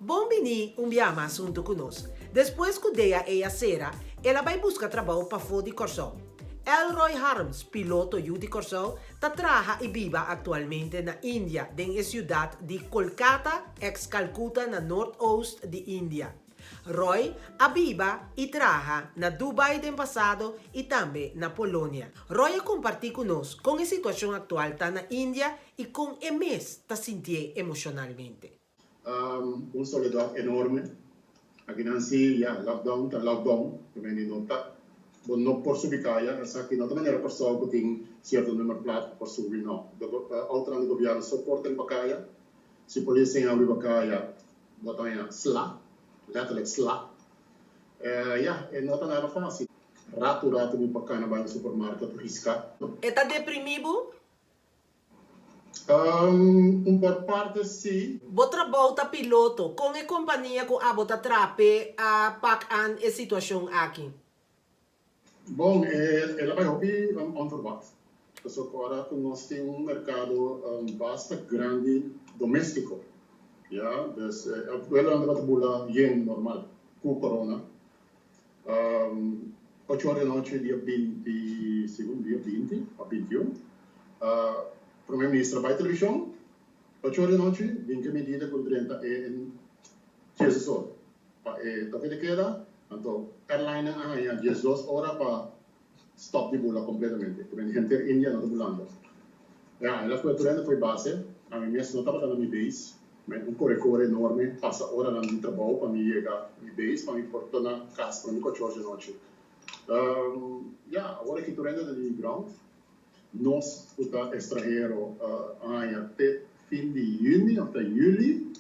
Bon bini un bia mas huntu ku nos. Despues ku DAE a sera, el a bai buska trabou pafó di Kòrsou. Elroy Harms, piloto yu di Kòrsou, ta traha i biba aktualmente na India, den e siudat di Kolkata, eks Calcutta na noordoost di India. Roy a biba i traha na Dubai den pasado i tambe na Polonia. Roy a kompartí ku nos kon e situashon aktual ta na India i kon e mes ta sintié emoshonalmente. Un soledad enorme. Akinan si ya lockdown ta lockdown, pasobra no ta bo no por subi kaya, esaki no ta manera Kòrsou ku tin sierto number plat ku por subi no. Outonan di gobièrnu so por ta riba kaya, si polis tin hau riba kaya bo ta haña sla, letterlijk sla. Ya, e no ta nada fásil. Ratu ratu mi por kana bai un supermarket riska. E ta deprimí bo? Un por parte si. Bo trabou ta piloto. Kon e kompania ku abo ta traha p'e a pak an e situashon aki? Bon, el a bai hopi onverwacht. Pasobra ora ku nos tin un merkado basta grandi doméstiko, ya, dus e vuelonan tabata bula yen normal ku corona. Ocho ora di anochi dia binti, segun dia 20 of 21, Prome Minister a bai televishon, 8 or di anochi, bin ku e medida ku drenta e 12 or pa e toke de keda, anto airlinenan a haña 12 ora pa stop di bula kompletamente, ku henter India no ta bulando. Ya, el a kue tur hende fo'i base, ami mes no tabata na mi base, Mi un kore kore enorme pasa oranan di trabou pa mi yega mi base pa mi por torna kas prome ku ocho or di anochi. Ya, awor aki tur hende ta di ground. Nos ku ta estranhero a haña te fin di yüni òf ta yüli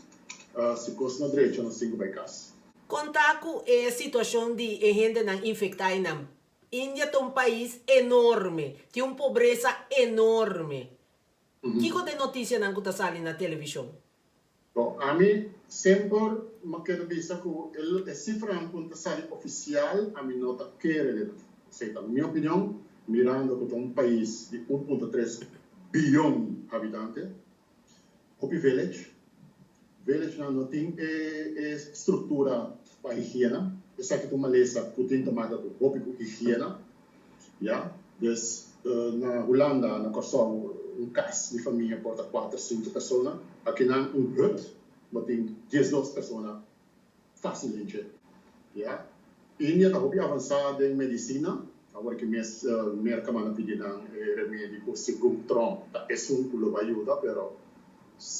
si kos no drecha nos tin ku bai kas. Kon ta ku e situashon di e hendenan infektá einan? India ta un pais enorme, tin un pobresa enorme. Kiko ta e notisianan ku ta sali na televishon? Bon, ami semper mi a keda bisa ku e sifranan ku ta sali ofisial ami no ta kere den nan. Esei ta mi opinion, mirando ku ta un pais di 1.3 biyon habitante, hopi village, villagenan no tin e struktura pa higiena, esaki ta un malesa ku tin ta maka ku hopi ku higiena. Ya, dus na Hulanda, na Kòrsou, un kas di famia por ta kuater, sinku persona. Akinan un hut bo tin 12 persona fásilmente. Ya, India ta hopi avansá den medisina. Awor ki mes Merka manda pidi nan e remedi ku segun Trump ta esun ku lo bai yuda, pero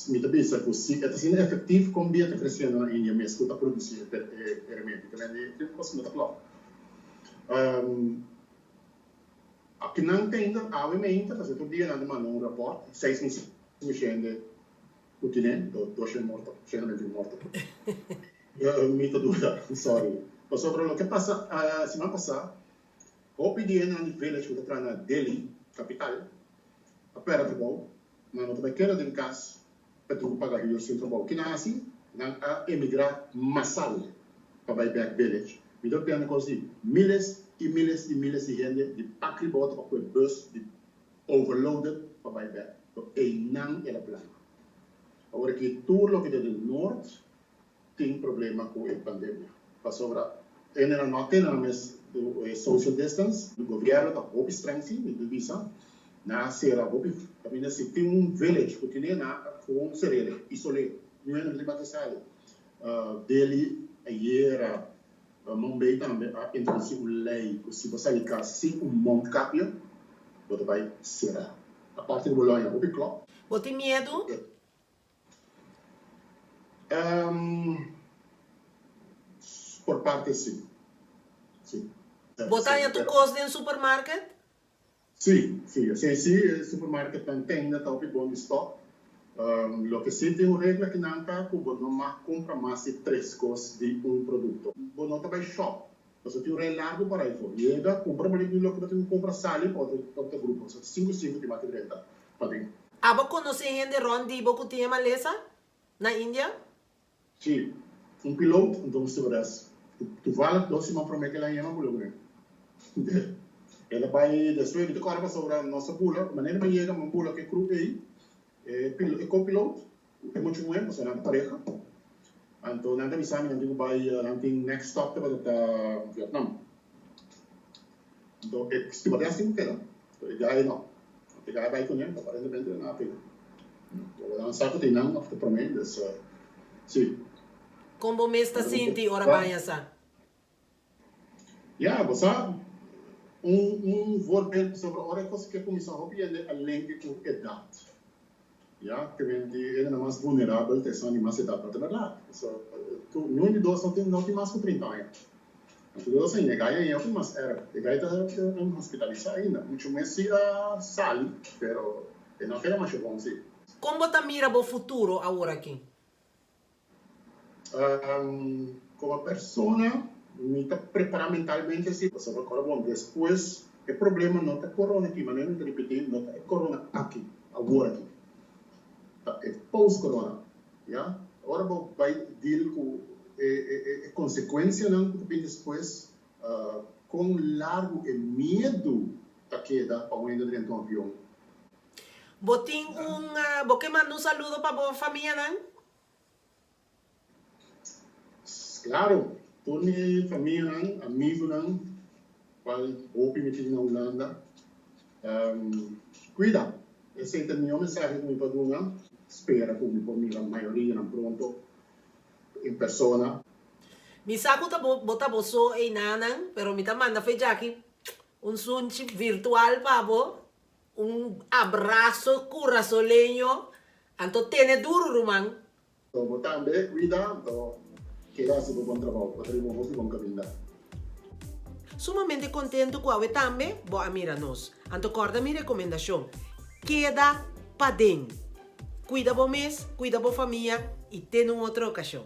mi ta bisa ku si e ta asina efektif kon bia ta kresiendo na India mes ku ta produsí e remedi. Ta mende tin kos ku no ta klòp. Akinan ta ainda awe meinta pasobra tur dia nan ta manda un raport 6500 hende ku tine 200 morto, 121 morto. Mi ta duda, sorry. Pasobra loke a pasa siman pasa hopi di hendenan di village ku ta traha na Delhi, kapital, a pèrdè trabou, nan no ta bai keda den kas pa tin ku paga huur sin trabou. Kina hasi? Nan a emigrá masal pa bai bèk village. Mi ta papia na kos di miles i miles i miles di hende di pak riba otro pa kue bus di overloaded pa bai bèk. So einan el a plama. Awor aki tur loke ta den noord tin problema ku e pandemia pasobra hendenan no a tene nan mes e social distance. Gobierno ta hopi streng si, mi ta bisa. Nan a sera hopi kaminda si tin un village ku tine nan a gewoon ser'el, isol'é. Niun hende no tin bati sali. Delhi ayera Mumbai tambe a introdusi un lei ku si bo sali kas sin un mondkapje bo ta bai sera. Aparte ku bo lo haña hopi klòp. Bo tin miedu? Por parte si. Si. Bo ta haña tur kos den supermarket? Si, si. Esei si, e supermarketnan ten ta hopi bon di stock. Loke si tin un regla ki nan ta ku bo no mag kumpra mas di tres kos di un produkto. Bo no ta bai shop, pasobra tin un rei largu para afó. Yega, kumpra bo loke bo tin ku kumpra, sali pa otro grupo. Pasobra sinku sinku tin bati drenta paden. Abo konosé hende rònt di bo ku tin e malesa na India? Sí, un piloot, anto un stewardess. Toevallig dos siman promé ku el a yema bula kuné. El a bai despues, mi ta kòrda pasobra nos a bula, manera mi a yega mi a bula ku e crew ei, e e co-piloot, e mucha muhé, pasobra nan ta pareha. Anto nan ta bisa mi nan tin ku bai nan tin next stop tabata ta Vietnam. Anto e stewardess tin ku keda. Anto e guy no. Anto e guy a bai kuné aparentemente nan a pega. Anto nan sa ku tin nan òf ta promé dus si. Kon bo mes ta sinti ora baña sa? Ya, bo sa, un un voorbeeld pasobra ora e kos ke kuminsá hopi hende a lenke ku edat. Ya, ke men di hendenan mas vulnerabel ta esnan di mas edat, pero ta bèrdat. Pasobra tur niun di dos no tin no tin mas ku trinta aña. Anto dos aña e gai aña hopi mas èrg. E gai ta hospitalisá ainda. Muchu mes si a sali, pero e no a keda masha bon si. Kon bo ta mira bo futuro aworakí? Komo persona mi ta prepará mentalmente si pasobra kòrda bon despues e problema no ta corona aki manera mi ta ripití no ta e corona aki awor aki ta e post corona ya ora bo bai deal ku e e konsekuensianan ku ta bin despues kon largu e miedu ta keda pa un hende drenta un avion. Bo tin un bo ke manda un saludo pa bo famianan? Claro, tur mi famianan, amigunan, cual hopi mi tin na Hulanda. Cuida, esey ta e mihor mensahe cu mi por duna. Spera cu mi por mira mayorianan pronto en persona. Mi sa cu ta bo ta bo so eynanan, pero mi ta manda fe djaki un sunchi virtual pa bo. Un abraso kurasoleño, anto tene duru ruman. Bo tambe cuida, anto keda haci bo bon trabou, bo ta riba un hopi bon caminda. Sumamente contento cu awe tambe bo a mira nos. Anto corda mi recomendacion, keda paden. Cuida bo mes, cuida bo famia y te na un otro ocasion.